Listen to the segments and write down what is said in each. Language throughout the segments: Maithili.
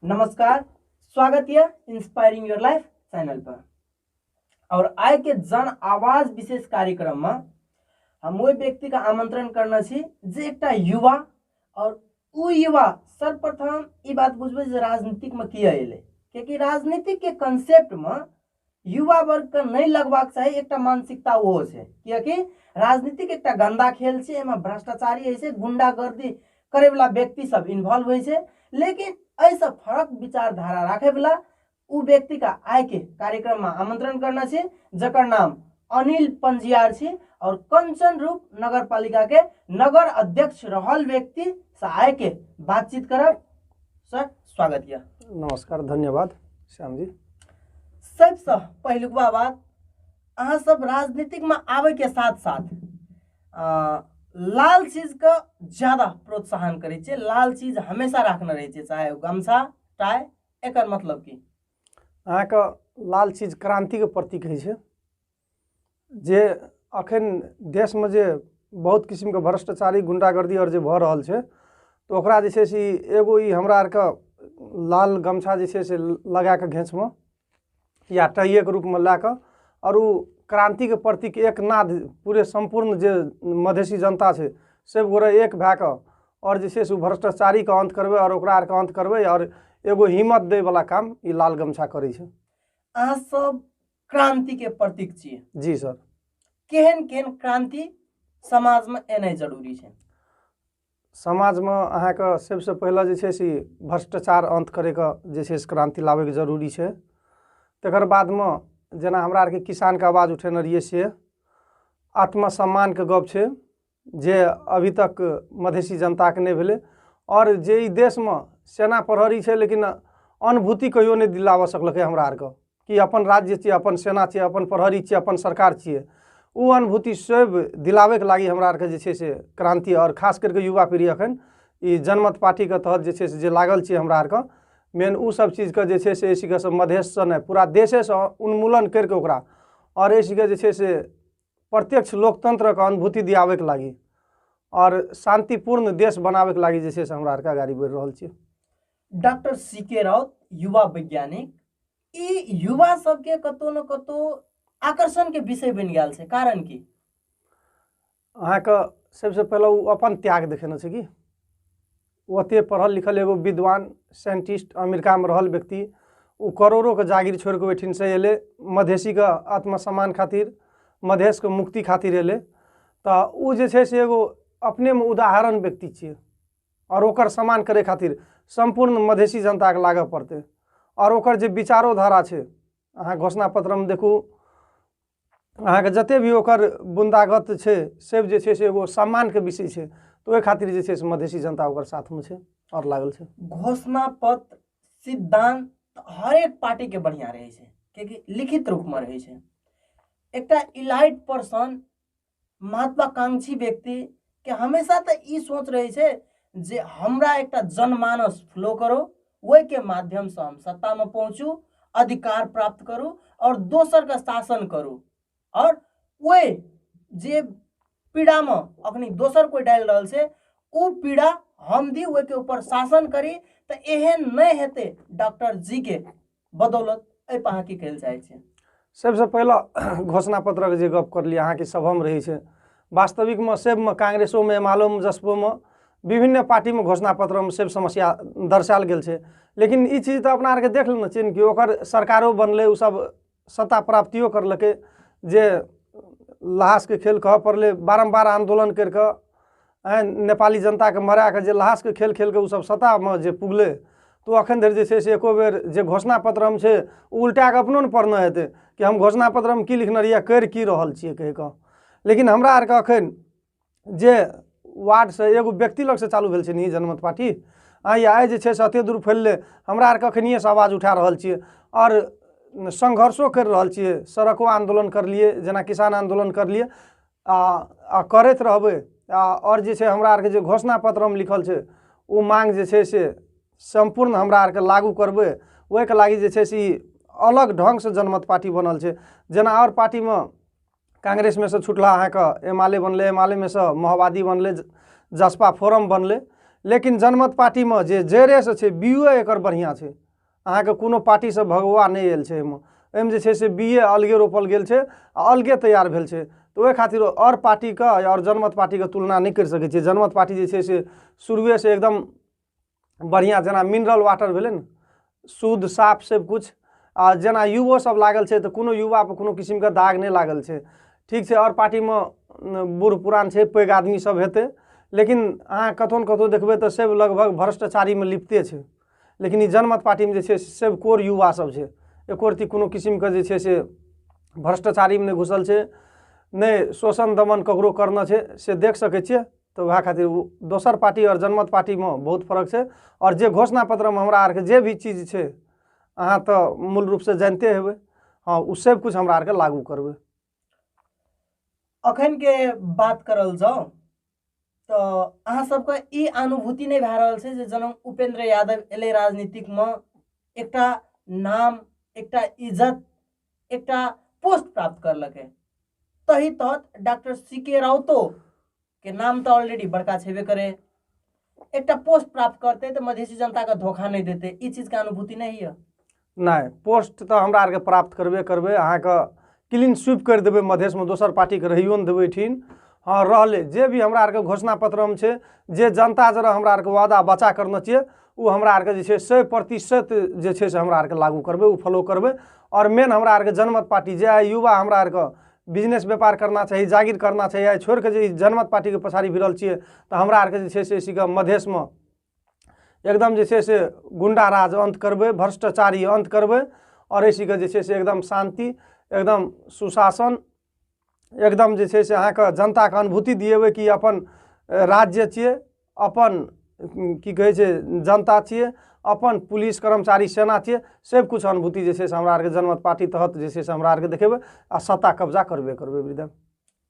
नमस्कार, स्वागत है इंस्पायरिंग your life channel पर। और आइ के जन आवाज विशेष कार्यक्रम में हम ओहि व्यक्ति के आमंत्रण करने छी जे एकटा युवा, और उ युवा सर्वप्रथम ई बात बुझबै जे राजनीतिक में किया एलै, कियाकि राजनीतिक के कंसेप्ट में युवा वर्ग के नहीं लगबाक चाही, एकटा मानसिकता ओहो छै, कियाकि राजनीतिक एकटा गंदा खेल छै, एहिमे भ्रष्टाचारी होइ छै, गुंडागर्दी करैवला व्यक्ति सब इन्वॉल्व होइ छै। लेकिन एहिसँ फरक विचारधारा राखैवला उ व्यक्ति का आइ के कार्यक्रम में आमंत्रण करना छै, जकर नाम अनिल पंजियार छै और कंचन रूप नगर पालिका के नगर अध्यक्ष रहल व्यक्ति से आइ के बातचीत करब। सर स्वागत यऽ। नमस्कार, धन्यवाद श्याम जी। सबसँ पहिलुकवा बात, अहाँ सब राजनीतिक में आबे के साथ साथ लाल चीज के ज्यादा प्रोत्साहन करै छियै, लाल चीज हमेशा राखने रहै छियै, चाहे ओ गमछा टाई, एकर मतलब की? अहाँके लाल चीज क्रांतिके प्रतीक होइ छै, जे अखन देशमे जे बहुत किसिमके भ्रष्टाचारी गुंडागर्दी आओर जे भऽ रहल छै, तऽ ओकरा जे छै से एगो ई हमरा आरके लाल गमछा जे छै से लगाके घेँचमे या टाइएके रूपमे लए कऽ आओर ओ क्रांतिके प्रतीक एक नाद पूरे सम्पूर्ण जे मधेशी जनता छै सब गोरे एक भए कऽ आओर जे छै से ओ भ्रष्टाचारीके अन्त करबै आओर ओकरा आरके अन्त करबै आओर एगो हिम्मत दैवला काम ई लाल गमछा करै छै। अहाँ सब क्रांतिके प्रतीक छियै। जी सर। केहन केहन क्रांति समाजमे एनाइ जरूरी छै? समाजमे अहाँके सबसँ पहिले जे छै से भ्रष्टाचार अन्त करैके जे छै से क्रांति लाबैके जरूरी छै। तकर बादमे जेना हमरा आरके किसानके आवाज उठेने रहियै से आत्मसम्मानके गप छै जे अभी तक मधेशी जनताके नहि भेलै, आओर जे ई देशमे सेना प्रहरी छै लेकिन अनुभूति कहियो नहि दिलाबऽ सकलकै हमरा आरके कि अपन राज्य छियै, अपन सेना छियै, अपन प्रहरी छियै, अपन सरकार छियै। ओ अनुभूति सब दिलाबैके लागि हमरा आरके जे छै से क्रांति, आओर खास करिके युवा पीढ़ी अखन ई जनमत पार्टीके तहत जे छै से जे लागल छियै हमरा आरके मेन ओ सब चीजके जे छै से एहिके सब मधेशसँ नहि पूरा देशेसँ उन्मूलन करिके ओकरा आओर एहिके जे छै से प्रत्यक्ष लोकतंत्रके अनुभूति दियाबैके लागि आओर शांतिपूर्ण देश बनाबैके लागि जे छै से हमरा आरके अगाडि बढ़ि रहल छियै। डॉक्टर सी के राउत युवा वैज्ञानिक, ई युवा सबके कतौ न कतौ आकर्षण के विषय बनि गेल छै, कारण की? अहाँके सबसँ पहिले ओ अपन त्याग देखेने छै कि ओते पढ़ल लिखल एगो विद्वान साइंटिस्ट अमेरिकामे रहल व्यक्ति ओ करोड़ोके जागीर छोड़िके ओहिठिनसँ एलै मधेशीके आत्मसम्मान खातिर, मधेशके मुक्ति खातिर एलै, तऽ ओ जे छै से एगो अपनेमे उदाहरण व्यक्ति छियै आओर ओकर सम्मान करै खातिर सम्पूर्ण मधेशी जनताके लागऽ पड़तै। आओर ओकर जे विचारोधारा छै, अहाँ घोषणा पत्रमे देखू, अहाँके जते भी ओकर बुन्दागत छै सब जे छै से एगो सम्मानके विषय छै, तऽ ओहि खातिर जे छै से मधेशी जनता ओकर साथमे छै आओर लागल छै। घोषणा पत्र सिद्धांत हरेक पार्टीके बढ़िआँ रहै छै, कियाकि लिखित रूपमे रहै छै। एकटा इलाइट पर्सन, महत्वाकांक्षी व्यक्ति के हमेशा तऽ ई सोच रहै छै जे हमरा एकटा जनमानस फ्लो करो, ओहिके माध्यमसँ हम सत्तामे पहुँचू, अधिकार प्राप्त करू और दोसरके शासन करू, और ओहि जे पीड़ामे अखनी दोसर कोइ डालि रहल छै ओ पीड़ा हम दी, ओहिके ऊपर शासन करी। तऽ एहन नहि हेतै डॉक्टर जी के बदौलत। एहि पर अहाँ की कहै लए चाहै छियै? सबसँ पहिले घोषणा पत्रक जे गप करलियै अहाँके सभमे रहै छै, वास्तविकमे सबमे कांग्रेसोमे, एमालोमे, जसपोमे, विभिन्न पार्टीमे घोषणा पत्रमे सब समस्या दर्शायल गेल छै। लेकिन ई चीज तऽ अपना आरके देख लेने छियै ने कि ओकर सरकारो बनलै, ओ सब सत्ता प्राप्तियो करलकै, जे लहासके खेल कहऽ पड़लै, बारम्बार आन्दोलन करिकऽ नेपाली जनताके मराके जे लहासके खेल खेलके ओ सब सत्तामे जे पुगलै, तऽ अखन धरि जे छै से एको बेर जे घोषणा पत्रमे छै ओ उल्टाके अपनो ने पढ़ने हेतै कि हम घोषणा पत्रमे की लिखने रहियै, करि की रहल छियै कहिकऽ। लेकिन हमरा आरके अखन जे वार्डसँ एगो व्यक्ति लगसँ चालू भेल छै ने जनमत पार्टी, आइ जे छै से एते दूर फैललै, हमरा आरके अखनिएसँ आवाज उठा रहल छियै आओर संघर्षो करि रहल छियै। सड़को आन्दोलन करलियै, जेना किसान आन्दोलन करलियै, आ करैत रहबै। आओर जे छै हमरा आरके जे घोषणा पत्रमे लिखल छै ओ मांग जे छै से सम्पूर्ण हमरा आरके लागू करबै। ओहिके लागि जे छै से ई अलग ढङ्गसँ जनमत पार्टी बनल छै। जेना आओर पार्टीमे कांग्रेसमे सँ छुटला अहाँके एमाले बनलै, एमालेमे सँ माओवादी बनलै, जसपा फोरम बनलै, लेकिन जनमत पार्टीमे जे जड़ेसँ छै, बीओ एकर बढ़िआँ छै। अहाँके कोनो पार्टीसँ भगवा नहि आयल छै एहिमे। एहिमे जे छै से बीए अलगे रोपल गेल छै आ अलगे तैयार भेल छै। तऽ ओहि खातिर आओर पार्टीके आओर जनमत पार्टीके तुलना नहि करि सकै छियै। जनमत पार्टी जे छै से शुरुएसँ एकदम बढ़िआँ, जेना मिनरल वाटर भेलै ने, शुद्ध साफ सब किछु। आ जेना युवो सब लागल छै तऽ कोनो युवापर कोनो किसिमके दाग नहि लागल छै, ठीक छै। आओर पार्टीमे बूढ़ पुरान छै, पैघ आदमी सब हेतै, लेकिन अहाँ कतहु ने कतहु देखबै तऽ सब लगभग भ्रष्टाचारीमे लिप्ते छै। लेकिन ई जनमत पार्टीमे जे छै सब कोर युवा सब छै, एको रत्ती कोनो किसिमके जे छै से भ्रष्टाचारीमे नहि घुसल छै, नहि शोषण दमन ककरो करना छै, से देख सकै छियै। तऽ वएह खातिर ओ दोसर पार्टी आओर जनमत पार्टीमे बहुत फरक छै। आओर जे घोषणा पत्रमे हमरा आरके जे भी चीज छै, अहाँ तऽ मूल रूपसँ जानिते हेबै, हँ, ओ सब किछु हमरा आरके लागू करबै। अखन के बात करल जाउ तऽ अहाँ सबके ई अनुभूति नहि भए रहल छै जे जनम उपेंद्र यादव एलै राजनीतिकमे, एकटा नाम, एकटा इज्जत, एकटा पोस्ट प्राप्त करलकै, तही तहत डॉक्टर सी के राउतो के नाम तऽ ऑलरेडी बड़का छेबे करे, एकटा पोस्ट प्राप्त करते तऽ मधेसी जनता के धोखा नहि देते, ई चीज के अनुभूति नहीं है? नहि, पोस्ट तऽ हमरा आरके प्राप्त करबे करबै, अहाँके क्लीन स्वीप करि देबै मधेशमे, दोसर पार्टीके रहियो नहि देबै एहिठिन। हँ, रहलै जे भी हमरा आरके घोषणा पत्रमे छै, जे जनता जरा हमरा आरके वादा बचा करने छियै, ओ हमरा आरके जे छै 100% जे छै से हमरा आरके लागू करबै, ओ फॉलो करबै। आओर मेन हमरा आरके जनमत पार्टी जे आइ युवा हमरा आरके बिजनेस व्यापार करना चाही, जागीर करना चाही, आइ छोड़िके जे जनमत पार्टीके पछाड़ी भिड़ल छियै, तऽ हमरा आरके जे छै से इसीके मधेशमे एकदम जे छै से गुंडा राज अन्त करबै, भ्रष्टाचारी अन्त करबै, आओर एसीके जे छै से एकदम शान्ति, एकदम सुशासन, एकदम जे छै से अहाँके जनताके अनुभूति दिएबै कि अपन राज्य छियै, अपन की कहै छै जनता छियै, अपन पुलिस कर्मचारी सेना छियै, सब किछु अनुभूति जे छै से हमरा आरके जनमत पार्टी तहत जे छै से हमरा आरके देखेबै आ सत्ता कब्जा करबे करबै। वृद्धा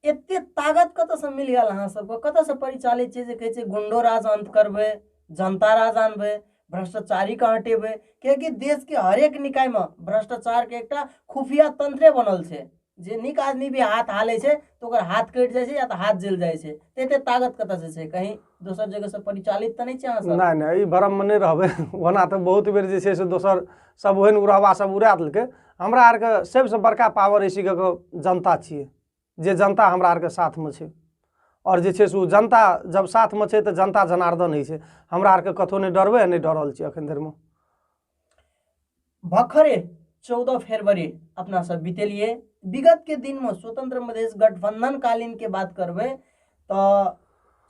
एते ताकत कतऽसँ मिल गेल अहाँ सबके, कतऽसँ परिचालित छियै जे कहै छै गुंडो राज अन्त करबै, जनता राज आनबै, भ्रष्टाचारीके हटेबै? कियाकि देशके हरेक निकायमे भ्रष्टाचारके एकटा खुफिया तंत्रे बनल छै, जे नीक आदमी भी हाथ हालै छै तऽ ओकर हाथ कटि जाइ छै या तऽ हाथ जलि जाइ छै। तऽ एते ताकत कतऽसँ छै? कहीं दोसर जगहसँ परिचालित तऽ नहि छै अहाँ सब? नहि नहि, ई भ्रममे नहि रहबै। ओना तऽ बहुत बेर जे छै से दोसर सब ओहन उड़ावा सब उड़ा देलकै। हमरा आरके सबसँ बड़का पावर एसीके जनता छियै, जे जनता हमरा आरके साथमे छै। आओर जे छै से ओ जनता जब साथमे छै तऽ जनता जनार्दन होइ छै। हमरा आरके कतहु नहि डरबै, नहि डरल छियै एखन धरिमे। भर्खरे 14 फरवरी अपना सब बितेलिए। विगत के दिन में स्वतंत्र मधेश गठबंधन कालीन के बात करबै तऽ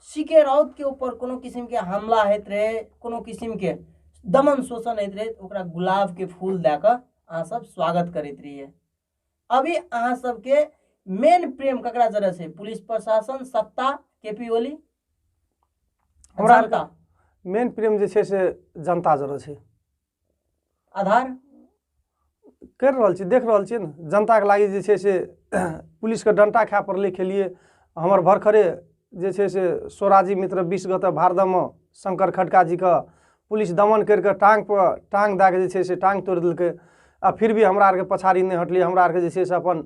सी के राउत के ऊपर कोनो किस्म के हमला होइत रहे, कोनो किस्म के दमन शोषण होइत रहे, ओकरा गुलाब के फूल दए कऽ अहाँ सब स्वागत करैत रहिए। अभी अहाँ सबके मेन प्रेम ककरा जरे छै? पुलिस प्रशासन, सत्ता, के पी ओली, हमरा जनता? मेन प्रेम जे छै से जनता जरे छै। आधार करि रहल छी, देख रहल छियै ने, जनताके लागि जे छै से पुलिसके डंटा खाय पड़लै खेलिए। हमर भरखरे जे छै से स्वराजी मित्र 20 गते भारदमे शंकर खड़का जीके पुलिस दमन करि कऽ टांग पर टांग दए कऽ जे छै से टांग तोड़ि देलकै, आ फिर भी हमरा आरके पछाड़ी नहि हटलियै। हमरा आरके जे छै से अपन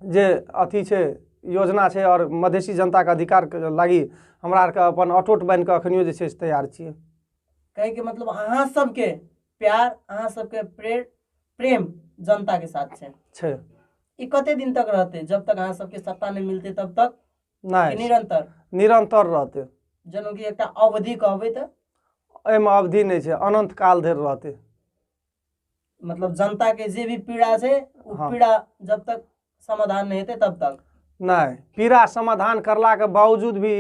जे अथी छै, योजना छै, आओर मधेसी जनताके अधिकारके लागि हमरा आरके अपन अटोट बान्हि कऽ अखनियो जे छै से तैयार छियै। कहैके मतलब अहाँ सबके प्यार, अहाँ सबके प्रेम जनता के साथ छै? छै। ई कते दिन तक रहते? जब तक अहाँ सबके सत्ता नहि मिलते तब तक कि नहि, निरंतर? निरंतर रहतै। जेना कि एकटा अवधि कहबै तऽ? एहिमे अवधि नहि छै, अनंत काल धरि रहतै। मतलब जनता के जे भी पीड़ा छै ओ पीड़ा जब तक समाधान नहि हेतै तब तक? नहि, पीड़ा समाधान करलाके बावजूद भी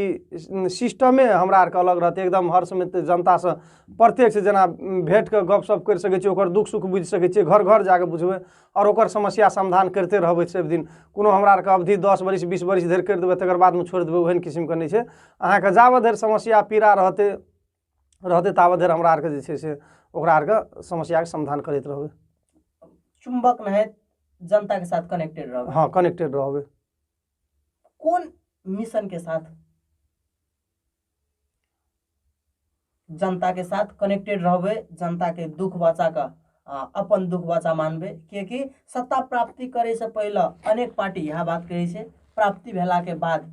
सिस्टमे हमरा आरके अलग रहतै। एकदम हर समय तऽ जनतासँ प्रत्यक्ष जेना भेट कऽ गपशप करि सकै छियै, ओकर दुःख सुख बुझि सकै छियै, घर घर जाकऽ बुझबै आओर ओकर समस्या समाधान करिते रहबै सब दिन। कोनो हमरा आरके अवधि 10 बरिस 20 बरिस धरि करि देबै, तकर बादमे छोड़ि देबै, ओहन किसिमके नहि छै। अहाँके जाबत धरि समस्या पीड़ा रहतै रहतै ताबत धरि हमरा आरके जे छै से ओकरा आरके समस्याके समाधान करैत रहबै। चुंबक नहैत जनता के साथ कनेक्टेड रहबै? हँ, कनेक्टेड रहबै। कोन मिशन के साथ जनता के साथ कनेक्टेड रहबै, जनता के दुख बचा कऽ अपन दुख बचा मानबै? कियाकि सत्ता प्राप्ति करे से पहिले अनेक पार्टी इएह बात कहै छै, प्राप्ति भेला के बाद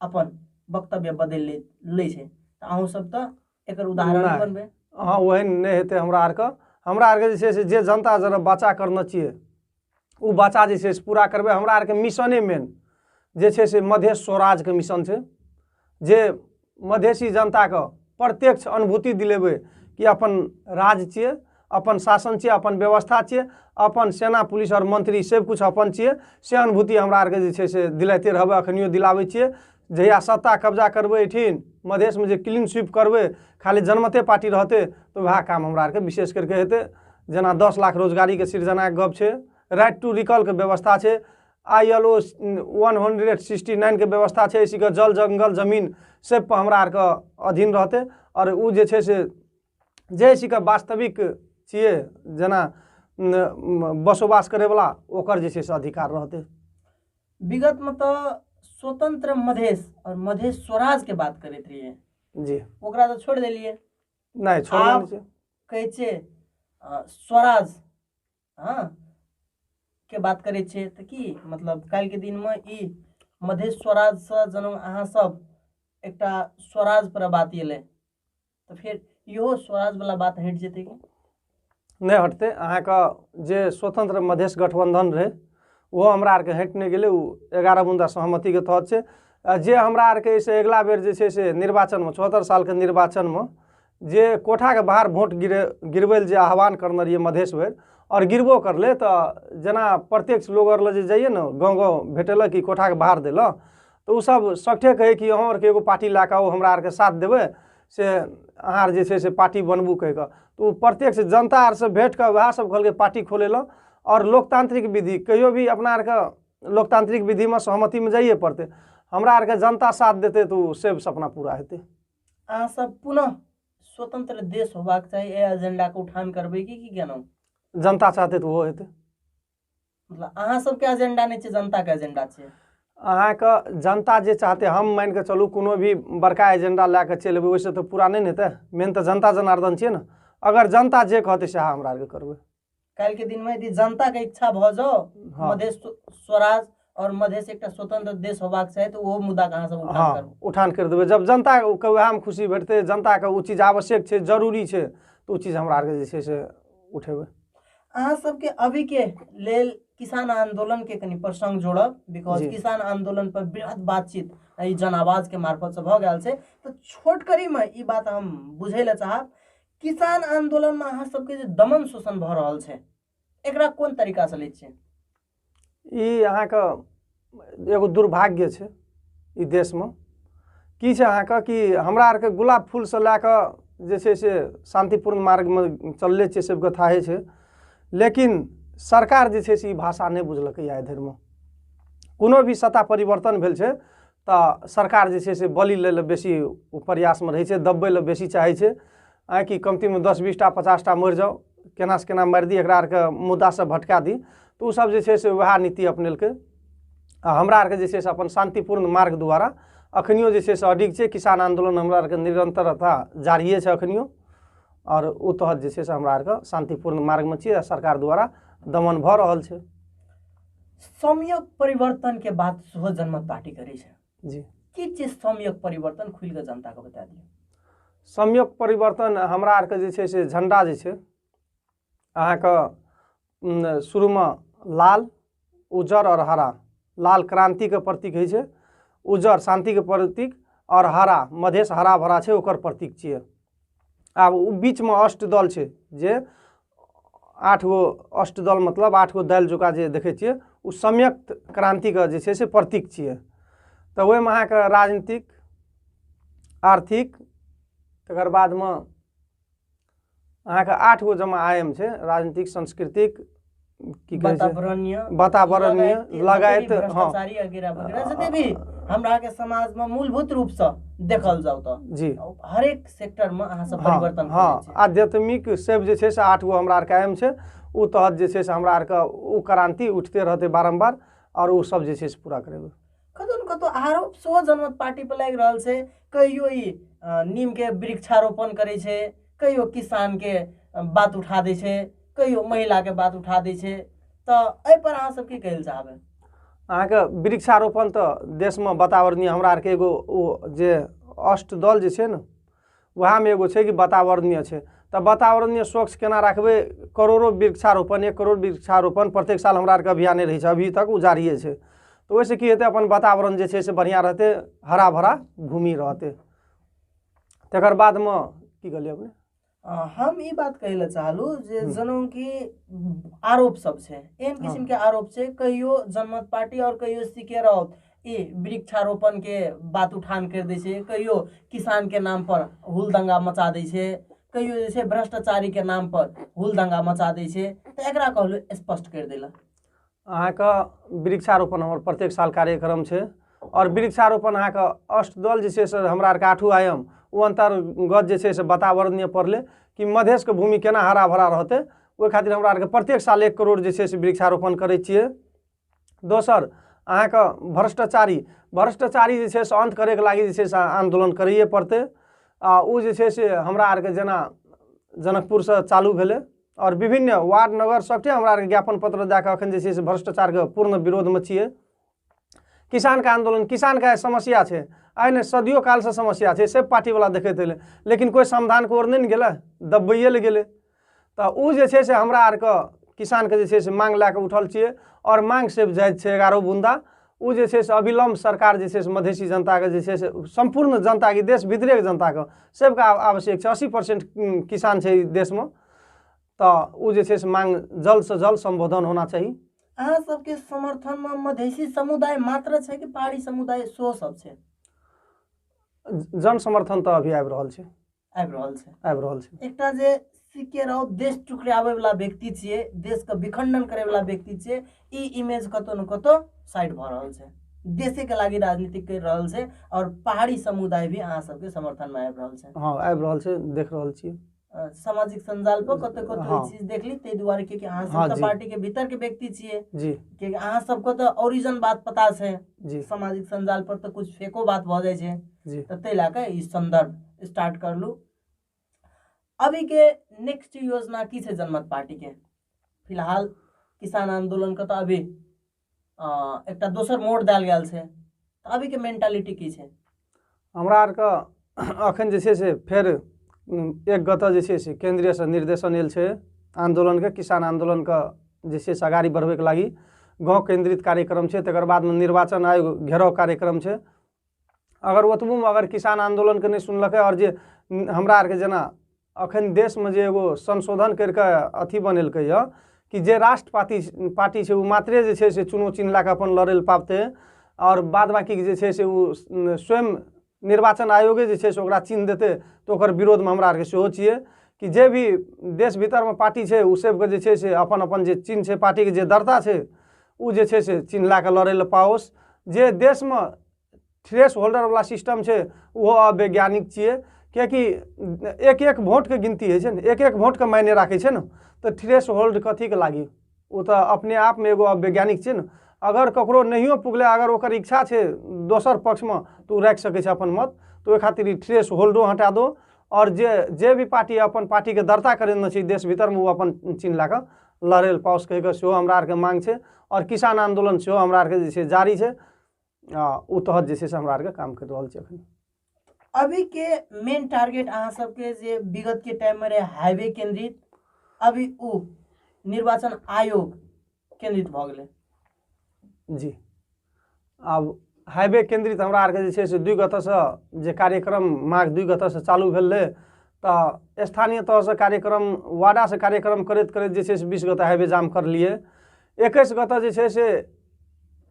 अपन वक्तव्य बदलि लै छै। तऽ अहूँ सब तऽ एकर उदाहरण बनबै? हँ, ओहन नहि हेतै। हमरा आरके जे छै से जे जनता जरा बचा करने छियै, ओ बचा जे छै से पूरा करबै। हमरा आरके मिशने मेन जे छै से मधेश स्वराजके मिशन छै, जे मधेशी जनताके प्रत्यक्ष अनुभूति दिलेबै कि अपन राज छियै, अपन शासन छियै, अपन व्यवस्था छियै, अपन सेना, पुलिस आओर मंत्री सब कुछ अपन छियै। से अनुभूति हमरा आरके जे छै से दिलाइते रहबै, अखनियो दिलाबै छियै। जहिया सत्ता कब्जा करबै एहिठिन मधेशमे, जे क्लीन स्वीप करबै, खाली जनमते पार्टी रहतै, तऽ वएह काम हमरा आरके विशेष करिके हेतै। जेना 10 लाख रोजगारीके सृजनाके गप छै, राइट टू रिकॉलके व्यवस्था छै, ILO 169के व्यवस्था छै, इसीके जल, जंगल, जमीन सब पर हमरा आरके अधीन रहतै। आओर ओ जे छै से जे इसीके वास्तविक छियै, जेना बसोबास करैवला, ओकर जे छै से अधिकार रहतै। विगतमे तऽ स्वतंत्र मधेश और मधेश स्वराज के बात करैत रहियै। जी। ओकरा तऽ छोड़ि देलियै। नहि, छोड़ने नहि छै। कहै छियै स्वराज हँ के बात करै छियै, तऽ की मतलब काल्हिके दिनमे ई मधेश स्वराजसँ जेना अहाँ सब एकटा स्वराज पर बात एलै, तऽ फेर इहो स्वराज वाला बात हटि जेतै की? नहि हटतै। अहाँके जे स्वतंत्र मधेश गठबंधन रहै, ओहो हमरा आरके हटि नहि गेलै। ओ 11 बुंदा सहमतिके तहत छै। आ जे हमरा आरके एहिसँ अगिला बेर जे छै से निर्वाचनमे, 74 सालके निर्वाचनमे जे कोठाके बाहर वोट गिरबै लए जे आह्वान करने रहियै मधेश भरि, आओर गिरबो करलै, तऽ जेना प्रत्यक्ष लोग आर लग जे जाइए ने, गाँव गाँव भेटेलक कि कोठाके बाहर देलक, तऽ ओसब सगठे कहै कि अहाँ आरके एगो पार्टी लए कऽ आउ, हमरा आरके साथ देबै, से अहाँ आर जे छै से पार्टी बनबू कहि कऽ। तऽ ओ प्रत्यक्ष जनता आरसँ भेट कऽ वएह सब कहलकै पार्टी खोलै लए। आओर लोकतांत्रिक विधि कहियो भी अपना आरके लोकतांत्रिक विधिमे सहमतिमे जाइए पड़तै। हमरा आरके जनता साथ देतै तऽ ओ सब सपना पूरा हेतै। अहाँ सब पुनः स्वतंत्र देश होबाक चाही, एहि एजेंडाके उठान करबै कि की केना? जनता चाहतै तऽ ओहो हेतै। मतलब अहाँ सबके एजेंडा नहि छै, जनताके एजेंडा छै। अहाँके जनता जे चाहतै। हम मानि कऽ चलू कोनो भी बड़का एजेंडा लए कऽ चलि एबै, ओहिसँ तऽ पूरा नहि ने हेतै। मेन तऽ जनता जनार्दन छियै ने। अगर जनता जे कहतै, सएह हमरा आरके करबै। काल्हिके दिनमे यदि जनताके इच्छा भऽ जाओ मधेश स्वराज और मधेश एकटा स्वतंत्र देश होबाक चाही, तऽ ओहो मुद्दाके अहाँ सब उठान करबै? उठान करि देबै। जब जनताके उएहमे खुशी भेटतै, जनताके ओ चीज आवश्यक छै, जरूरी छै, तऽ ओ चीज हमरा आरके जे छै से उठेबै। अहाँ सबके अभी के लेल किसान आंदोलन के कनि प्रसंग जोड़ब, because किसान आंदोलन पर बृहद बातचीत एहि जन आवाज के मार्फत से भऽ गेल छै, तऽ छोट कड़ी में ई बात हम बुझै लए चाहब, किसान आंदोलन में अहाँ सबके जे दमन शोषण भऽ रहल छै, एकरा कोन तरीका से लै छियै? ई अहाँके एगो दुर्भाग्य छै ई देशमे। की छै अहाँके कि हमरा आरके गुलाब फूलसँ लए कऽ जे छै से शान्तिपूर्ण मार्गमे चलले छियै, सबके थाहे छै। लेकिन सरकार जे छै से ई भाषा नहि बुझलकै आइ धरिमे। कोनो भी सत्ता परिवर्तन भेल छै तऽ सरकार जे छै से बलि लै लए बेसी ओ प्रयासमे रहै छै, दबबै लए बेसी चाहै छै। आँय कि कमतीमे 10 20टा 50टा मरि जाउ, केना से केना मारि दी, एकरा आरके मुद्दासँ भटका दी, तऽ ओसब जे छै से वएह नीति अपनेलकै। आ हमरा आरके जे छै से अपन शान्तिपूर्ण मार्ग द्वारा अखनियो जे छै से अडिग छै। किसान आन्दोलन हमरा आरके निरन्तरता जारिए छै अखनियो। आओर ओ तहत जे छै से हमरा आरके शान्तिपूर्ण मार्गमे छियै आ सरकार द्वारा दमन भऽ रहल छै। सम्यक परिवर्तन के बात सेहो जनमत पार्टी करै छै। जी। की चीज सम्यक परिवर्तन, खुलि कऽ जनता के बता दियौ। सम्यक परिवर्तन हमरा आरके जे छै से झण्डा जे छै अहाँके शुरूमे लाल, उज्जर आओर हरा। लाल क्रान्तिके प्रतीक होइ छै, उज्जर शान्तिके प्रतीक आओर हरा मधेश हरा भरा छै, ओकर प्रतीक छियै। आब ओ बीचमे अष्ट दल छै, जे 8 गो अष्ट दल, मतलब 8 गो दालि जुका जे देखै छियै, ओ सम्यक क्रान्तिके जे छै से प्रतीक छियै। तऽ ओहिमे अहाँके राजनीतिक, आर्थिक, तकर बादमे अहाँके 8 गो जमा आयाम छै, राजनीतिक, सांस्कृतिक, की कहै छै, वातावरणीय, वातावरणीय लगायत, हँ। भ्रष्टाचारी वगैरह वगैरह, जते भी हमरा के समाज में मूलभूत रूप से देखल जाउ तऽ हरेक सेक्टर में अहाँ सब परिवर्तन करै छी। आध्यात्मिक सब जे छै से 8 गो हमरा आरके आयाम छै। ओ तहत जे छै से हमरा आरके ओ क्रान्ति उठते रहतै बारम्बार आओर ओ सब जे छै से पूरा करेबै। कतौ न कतौ आरोप सेहो जनमत पार्टी पर लागि रहल छै। कहियो ई नीम के वृक्षारोपण करै छै, कहियो किसान के बात उठा दै छै, कहियो महिला के बात उठा दै छै, तऽ एहि पर अहाँ सब की कहै लए चाहबै? अहाँके वृक्षारोपण तऽ देशमे वातावरणीय हमरा आरके एगो ओ जे अष्ट दल जे छै ने, वएहमे एगो छै कि वातावरणीय छै। तऽ वातावरणीय स्वच्छ केना राखबै? करोड़ो वृक्षारोपण, 1 करोड़ वृक्षारोपण प्रत्येक साल हमरा आरके अभियाने रहै छै, अभी तक ओ जारिए छै। तऽ ओहिसँ की हेतै? अपन वातावरण जे छै से बढ़िआँ रहतै, हरा भरा भूमि रहतै। तकर बादमे की कहलियै अपने? हम ई बात कहै लए चाहलहुँ जे जनौ कि आरोप सब छै, एहन किसिम के आरोप छै, कहियो जनमत पार्टी और कहियो सीके राउत ई वृक्षारोपण के बात उठान कर दै छै, कहियो किसान के नाम पर हुल दंगा मचा दै छै, कहियो जे छै भ्रष्टाचारी के नाम पर हुल दंगा मचा दै छै। तऽ एकरा कहलहुँ स्पष्ट कर दै लए। अहाँके वृक्षारोपण हमर प्रत्येक साल कार्यक्रम छै और वृक्षारोपण अहाँके अष्टदल जे छै से हमरा आरके आठू आयाम ओ अन्तर्गत जे छै से वातावरणीय पड़लै कि मधेशके भूमि केना हरा भरा रहतै, ओहि खातिर हमरा आरके प्रत्येक साल 1 करोड़ जे छै से वृक्षारोपण करै छियै। दोसर अहाँके भ्रष्टाचारी जे छै से अन्त करैके लागि जे छै से आन्दोलन करैए पड़तै। आ ओ जे छै से हमरा आरके जेना जनकपुरसँ चालू भेलै और विभिन्न वार्ड नगर सबटे हमरा आरके ज्ञापन पत्र दए कऽ अखन जे छै से भ्रष्टाचारके पूर्ण विरोधमे छियै। किसानके आन्दोलन, किसानके समस्या छै, आइ नहि सदियो कालसँ समस्या छै, सब पार्टीवला देखैत एलै, लेकिन कोइ समाधानके ओर नहि ने गेलै, दबैए लए गेलै। तऽ ओ जे छै से हमरा आरके किसानके जे छै से मांग लए कऽ उठल छियै और मांग से जायज छै 11 बुंदा। ओ जे छै से अविलम्ब सरकार जे छै से मधेसी जनताके जे छै से सम्पूर्ण जनताके, देश भीतरेके जनताके सबके आवश्यक छै। 80% किसान छै देशमे, तऽ ओ जे छै से मांग जल्दसँ जल्द सम्बोधन होना चाही। अहाँ सबके समर्थनमे मधेसी समुदाय मात्र छै कि पहाड़ी समुदाय सेहो सब छै? जन समर्थन तऽ अभी आबि रहल छै। आबि रहल छै। आबि रहल छै। एकटा जे सीके राउत देश टुकराबै वाला व्यक्ति छियै, देशके विखंडन करे वाला व्यक्ति छियै, ई इमेज कतौ न कतौ साइड भऽ रहल छै, देशे के लागि राजनीति कर रहल छै और पहाड़ी समुदाय भी अहाँ सबके समर्थनमे आबि रहल छै। हँ, आबि रहल छै, देख रहल छियै। सामाजिक संजाल पर कतौ कतौ ई चीज देखली, ताहि दुआरे कि अहाँ सब तऽ पार्टी के भीतर के व्यक्ति छियै जी, कियाकि अहाँ सबके तऽ ओरिजिन बात पता छै जी। सामाजिक संजाल पर तऽ कुछ फेको बात भऽ जाइ छै जी, तऽ ताहि लए कऽ ई संदर्भ स्टार्ट करलू। अभी के नेक्स्ट योजना की छै जनमत पार्टी के? फिलहाल किसान आंदोलन के तऽ अभी एकटा दोसर मोड़ देल गेल छै, तऽ अभी के मेंटालिटी की छै? हमरा आरके अखन जे छै से फेर एक गतः जे छै से केंद्रीयसँ निर्देशन आयल छै आन्दोलनके, किसान आन्दोलनके जे छै से अगाडि बढ़बैके लागि गाँव केंद्रित कार्यक्रम छै। तकर बादमे निर्वाचन आयोग घेराव कार्यक्रम छै। अगर ओतबोमे अगर किसान आन्दोलनके नहि सुनलकै और जे हमरा आरके जेना अखन देशमे जे एगो संशोधन करिके अथी बनेलकै यऽ कि जे राष्ट्र पार्टी छै ओ मात्रे जे छै से चुनाव चिन्ह लए कऽ अपन लड़ै लए पाबतै और बाद बाकीके जे छै से ओ स्वयं निर्वाचन आयोगे जे छै से ओकरा चिन्ह देतै, तऽ ओकर विरोधमे हमरा आरके सेहो छियै कि जे भी देश भीतरमे पार्टी छै ओ सबके जे छै से अपन अपन जे चिन्ह छै, पार्टीके जे दर्ता छै ओ जे छै से चिन्ह लए कऽ लड़ै लए पाओस। जे देशमे थ्रेस होल्डरवला सिस्टम छै ओहो अवैज्ञानिक छियै, कियाकि एक एक वोटके गिनती होइ छै ने, एक एक वोटके मायने राखै छै ने, तऽ थ्रेस होल्ड कथीके लागि? ओ तऽ अपने आपमे एगो अवैज्ञानिक छै ने। अगर ककरो नहियो पुगलै, अगर ओकर इच्छा छै दोसर पक्षमे तऽ ओ राखि सकै छै अपन मत, तऽ ओहि खातिर ई थ्रेस होल्डो हटा दो और जे भी पार्टी अपन पार्टीके दर्ता करेने छै देश भीतरमे ओ अपन चिन्ह लए कऽ लड़ै लए पाओस कहि कऽ सेहो हमरा आरके मांग छै। और किसान आन्दोलन सेहो हमरा आरके जे छै जारी छै, आ ओ तहत जे छै से हमरा आरके काम करि रहल छै अखन। अभी के मेन टारगेट अहाँ सबके जे विगत के टाइम में रहे हाईवे केंद्रित, अभी उ निर्वाचन आयोग केंद्रित भऽ गेलै। जी, आब हाईवे केंद्रित हमरा आरके जे छै से 2 गतसँ जे कार्यक्रम माघ 2 गतसँ चालू भेल रहै, तऽ स्थानीय तहसँ कार्यक्रम वाडासँ कार्यक्रम करैत करैत जे छै से 20 गते हाईवे जाम करलियै। 21 गते जे छै से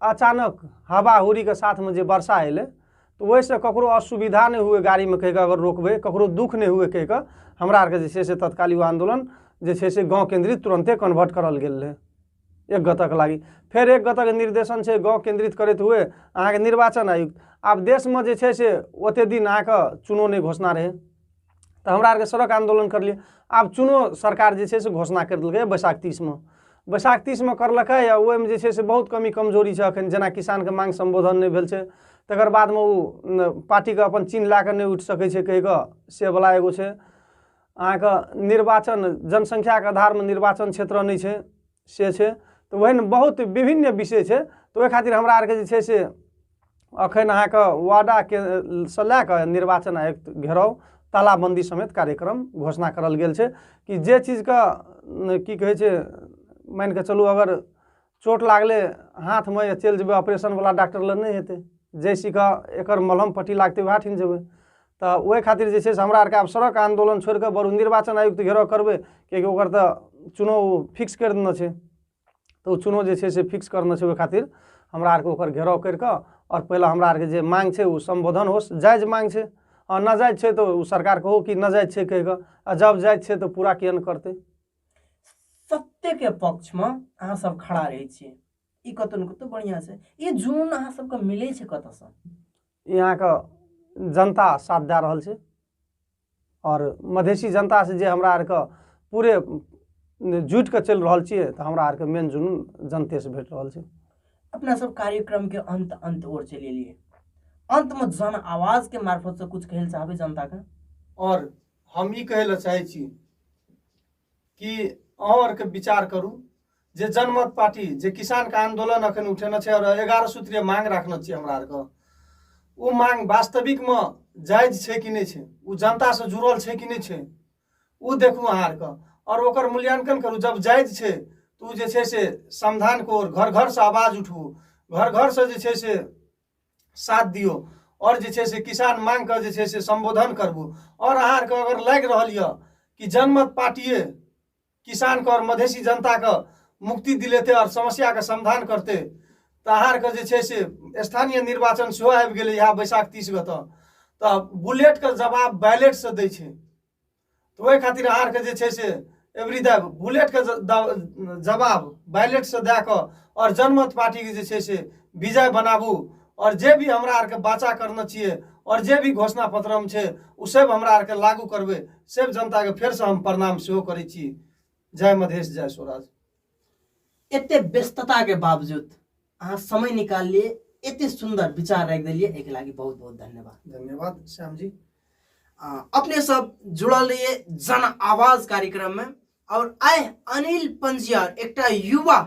अचानक हवा हुरीके साथमे जे वर्षा अयलै तऽ ओहिसँ ककरो असुविधा नहि हुए गाड़ीमे कहि कऽ अगर रोकबै, ककरो दुःख नहि हुए कहि कऽ हमरा आरके जे छै से तत्काली ओ आन्दोलन जे छै से गाँव केंद्रित तुरन्ते कन्वर्ट करल गेल रहै 1 गतक लागि। फेर 1 गतक निर्देशन छै गाँव केंद्रित करैत हुए अहाँके निर्वाचन आयुक्त। आब देशमे जे छै से ओते दिन अहाँके चुनाव नहि घोषणा रहै, तऽ हमरा आरके सड़क आन्दोलन करलियै। आब चुनाव सरकार जे छै से घोषणा करि देलकै बैसाख 30मे। बैसाख 30मे करलकै आ ओहिमे जे छै से बहुत कमी कमजोरी छै अखन, जेना किसानके मांग सम्बोधन नहि भेल छै, तकर बादमे ओ पार्टीके अपन चिन्ह लए कऽ नहि उठि सकै छै कहि कऽ से वला एगो छै। अहाँके निर्वाचन जनसंख्याके आधारमे निर्वाचन क्षेत्र नहि छै से छै, तऽ ओहन बहुत विभिन्न विषय छै। तऽ ओहि खातिर हमरा आरके जे छै से अखन अहाँके वाडाके सँ लए कऽ निर्वाचन आयुक्त घेराव तालाबंदी समेत कार्यक्रम घोषणा करल गेल छै कि जे चीजके की कहै छै, मानि कऽ चलू अगर चोट लागलै हाथमे या चलि जेबै ऑपरेशनवला डॉक्टर लग नहि हेतै, जैसे के एकर मलहम पट्टी लागतै वएह ठाम जेबै। तऽ ओहि खातिर जे छै से हमरा आरके आब सड़क आन्दोलन छोड़ि कऽ बरू निर्वाचन आयुक्त घेराव करबै, किएकि ओकर तऽ चुनाव फिक्स करि देने छै, तऽ ओ चुनाव जे छै से फिक्स करने छै। ओहि खातिर हमरा आरके ओकर घेराव करि कऽ आओर पहिले हमरा आरके जे मांग छै ओ सम्बोधन हो, जायज मांग छै। आ नाजायज छै तऽ ओ सरकार कहू कि नाजायज छै कहि कऽ, आ जब जायज छै तऽ पूरा किए नहि करतै। सत्यके पक्षमे अहाँ सब खड़ा रहै छियै, ई कतौ ने कतौ बढ़िआँ छै। ई जुनून अहाँ सबके मिलै छै कतऽसँ? ई अहाँके जनता साथ दए रहल छै आओर मधेशी जनतासँ जे हमरा आरके पूरे जुटि कऽ चलि रहल छियै, तऽ हमरा आरके मेन जुनून जनतेसँ भेट रहल छै। अपना सब कार्यक्रम के अंत अंत ओर चलि एलियै, अंत में जन आवाज के मार्फत से कुछ कहै लए चाहबै जनता के? आओर हम ई कहै लए चाहै छी कि अहाँ आरके विचार करू जे जनमत पार्टी जे किसानके आन्दोलन अखन उठेने छै आओर 11 सूत्रीय मांग राखने छियै हमरा आरके, ओ मांग वास्तविकमे जायज छै कि नहि छै, ओ जनतासँ जुड़ल छै कि नहि छै, ओ देखू अहाँ आरके आओर ओकर मूल्यांकन करू। जब जायज छै तऽ ओ जे छै से समाधानके ओर घर घरसँ आवाज उठबू, घर घरसँ जे छै से साथ दियौ आओर जे छै से किसान मांगके जे छै से सम्बोधन करबू। आओर अहाँ आरके अगर लागि रहल यऽ कि जनमत पार्टिए किसानके आओर मधेशी जनताके मुक्ति दिलेतै आओर समस्याके समाधान करतै, तऽ अहाँ आरके जे छै से स्थानीय निर्वाचन सेहो आबि गेलै इएह बैसाख 30 गते, तऽ बुलेटके जवाब बैलेटसँ दै छै। तऽ ओहि खातिर अहाँ आरके जे छै से एवरी दा बुलेटके जवाब बैलेटसँ दए कऽ आओर जनमत पार्टीके जे छै से विजय बनाबू। आओर जे भी हमरा आरके वाचा करने छियै आओर जे भी घोषणा पत्रमे छै ओ सब हमरा आरके लागू करबै। सब जनताके फेरसँ हम प्रणाम सेहो करै छी। जय मधेश, जय स्वराज। एते व्यस्तताके बावजूद अहाँ समय निकाललियै, एते सुन्दर विचार राखि देलियै, एहिके लागि बहुत बहुत धन्यवाद। धन्यवाद श्याम जी। अपने सब जुड़ल रहिए जन आवाज कार्यक्रम में और आइ अनिल पंजियार एकटा युवा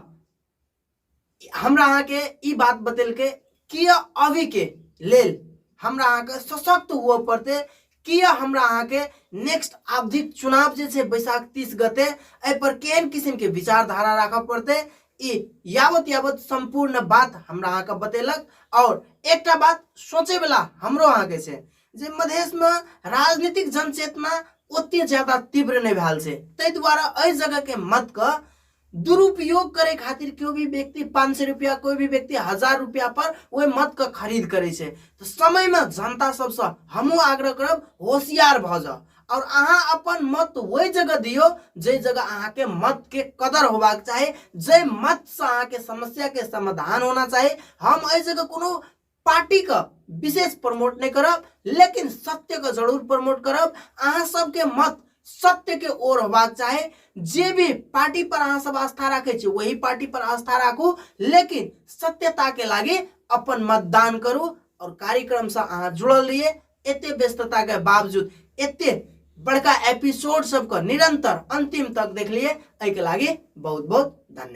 हमरा अहाँके ई बात बतेलकै किया अभी के लेल हमरा अहाँके सशक्त हुअ पड़तै, किया हमरा अहाँके नेक्स्ट आवधिक चुनाव जे छै बैसाख 30 गते एहि पर केहन किसिम के विचारधारा राखऽ पड़तै, ई यावत यावत सम्पूर्ण बात हमरा अहाँके बतेलक। और एकटा बात सोचैवला हमरो अहाँके छै जे मधेशमे राजनीतिक जनचेतना ओते ज्यादा तीव्र नहि भेल छै, ताहि दुआरे एहि जगहके मतके दुरुपयोग करे खातिर कोई भी व्यक्ति 500 रुपया, कोई भी व्यक्ति 1000 रुपया पर ओहि मत के खरीद करे छै। तऽ समय में जनता सबसँ हमहूँ आग्रह करब होशियार भऽ जाउ और अहाँ अपन मत ओहि जगह दियौ जाहि जगह अहाँके मत के कदर होबाक चाही, जाहि मत से अहाँके समस्या के समाधान होना चाही। हम एहि जगह कोनो पार्टी के विशेष प्रमोट नहीं करब, लेकिन सत्य के जरूर प्रमोट करब। अहाँ सबके मत सत्य के ओर होबाक चाही। जे भी पार्टी पर अहाँ सब आस्था राखे छी वही पार्टी पर आस्था राखू, लेकिन सत्यता के लागी अपन मतदान करू। और कार्यक्रम से अहाँ जुड़ल रहिए। एते व्यस्तता के बावजूद एते बड़का एपिसोड सबके निरंतर अंतिम तक देखलिए, एहि के लागी बहुत बहुत धन्यवाद।